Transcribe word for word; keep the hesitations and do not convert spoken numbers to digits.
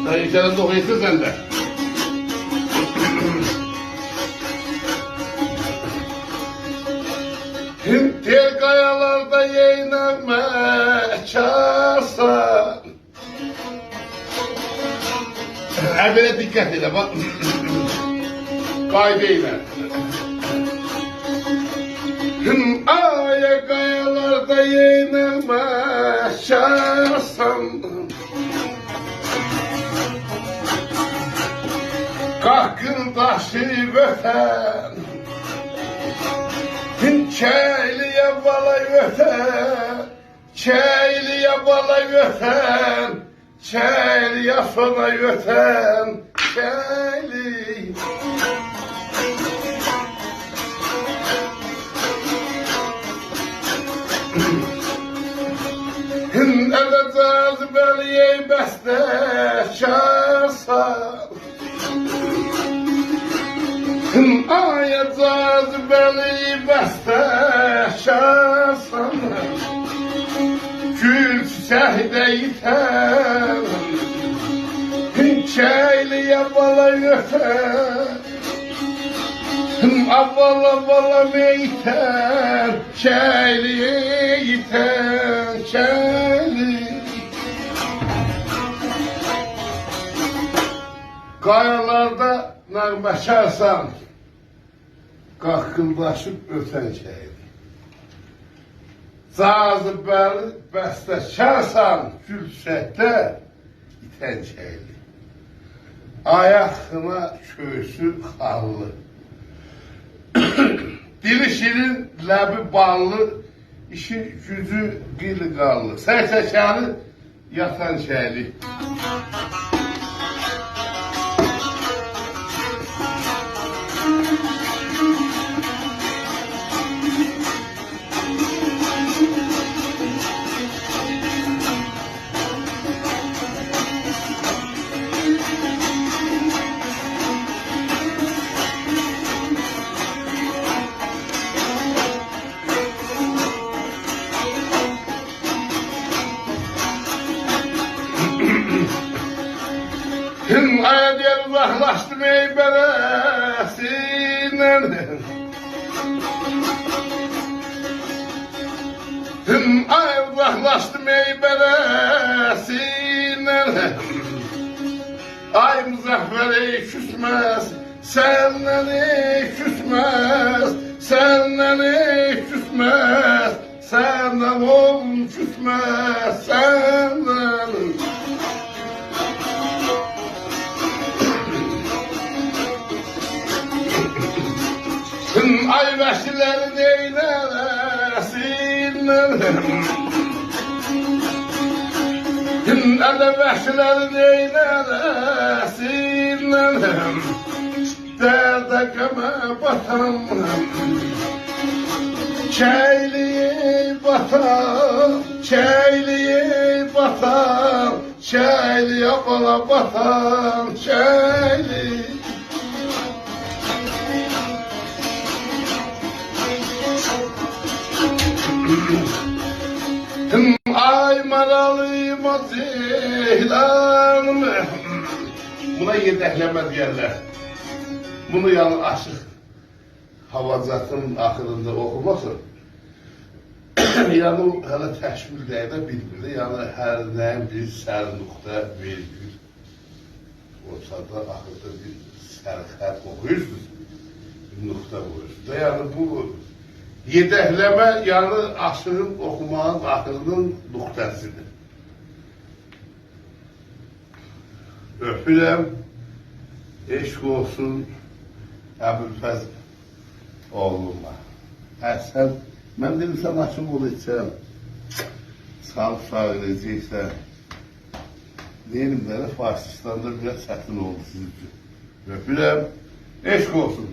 سن یئکه‌لنده اوخویاسان سن ده. هند تئل قایالاردا یئینه‌مه چارسان. اه، بئله دقت ائله، باخ. قایدا ائله. هیم، آی، قایالاردا یئینه‌مه چارسان. قاققیلداشیب اؤتن، هیم، کئیلی‌یه بالا اؤتن. کئیلی‌یه بالا اؤتن، کئیلی‌یه سونا اؤتن، کئیلی. هیم، ائله جاذبه‌لی، ای بسته چارسان. آی جاذبه‌لی، بسته چارسان. گول چیچکده ایتن، کئیلی‌یه بالا اؤتن. آ بالا، بالا مئیتن، کئیلی ایتن، کئیلی. قایالاردا نغمه چارسان، قاققیلداشیب اؤتن کئیلی. جاذبه‌لی، بسته چارسان، گول چیچکده ایتن کئیلی. آیاغینا کؤیسو خاللی. دیلی شیرین، لبی باللی، ایشی گوجو قیلی قاللی. سن چکه‌لی، یاتان کئیلی. هیم، آی دئییر، اوزاقلاشدیم ای بئله‌سیندن. هیم، آی اوزاقلاشدیم ای بئله‌سیندن. آی مظفر، ای کوسمز سندن، ای کوسمز سندن، ای کوسمز سندن، اوغلوم، کوسمز سندن. آی وحشی‌لری نئیله‌سین؟ آی وحشی‌لری نئیله‌سین؟ درده غمه باتان، کئیلی‌یه باتان، کئیلی‌یه باتان، کئیلی‌یه بالا باتان، کئیلی. آی مارالیم، آی جئیلانیم. بونا یئدکله‌مه دئیرلر. بونو، یعنی، آشیق هاواجاتین آخیریندا اوخوماسین. یعنی، او هله تکمیل دئییل ده، بیلمیر ده. یعنی، هر نه‌یین بیر سر نقطه، ویرگول، اورتادا، آخیردا بیر سرخط اوخویورسونوز، بیر نقطه قویورسونوز دا. یعنی، بو یئدکله‌مه، یعنی، آشیغین اوخوماغین آخیرینین نقطه‌سیدیر. اؤپورم، عشق اولسون ابوالفضل اوغلوما. حسن، من دئدیم، سن آچیق اول ایچسن، ساغ، ساغ ائله‌یه‌جکسن. دئییرم، بلی، فارسیستاندا بیر آز چتین اولدو سیزین اوچون. اؤپورم، عشق اولسون.